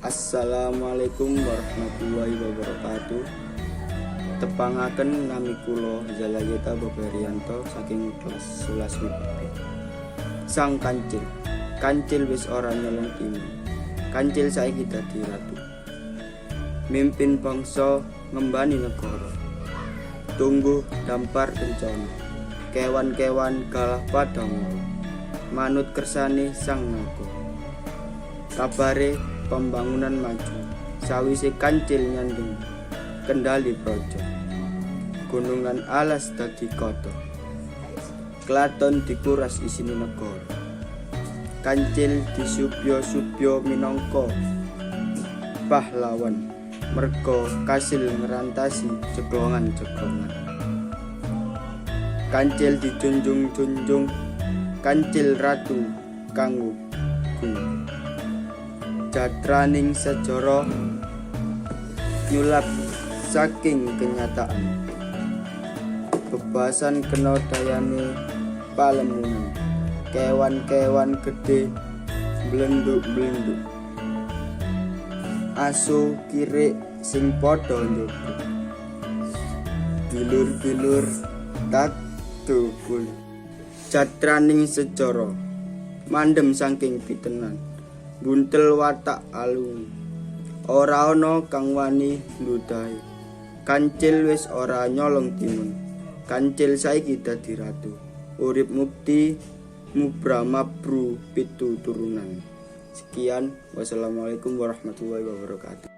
Assalamualaikum warahmatullahi wabarakatuh. Tepangaken, nami kula Zalayeta Boberianto saking kelas 11 WIB. Sang Kancil. Kancil wis ora nyolong timun. Kancil saiki dadi ratu. Mimpin bangsa, ngembani negara. Tungguh dampar kencana. Kewan-kewan galah padha mara. Manut kersane sang naga. Kabare pembangunan maju sawise Kancil nyanding kendali praja. Gunung lan alas dadi kota. Klaton dikuras isine negara. Kancil disubya-subya minangka pahlawan merga kasil ngrantasi jeglongan-jeglongan. Kancil dijunjung-junjung, Kancil ratu kanggo gung. Jatraning sejarah nyulap saking kenyataan. Bebasan kena dayane palemunan. Kewan-kewan gedhe mblenduk-mblenduk. Asu kirik sing padha njogo. Bilur-bilur tatukul. Jatraning sejarah mandhem saking pitenan. Buntel watak alung. Ora ana kang wani ndudahi. Kancil wis ora nyolong timun. Kancil saiki dadi ratu. Urip mukti mubra mabru pitu turunan. Sekian, wassalamualaikum warahmatullahi wabarakatuh.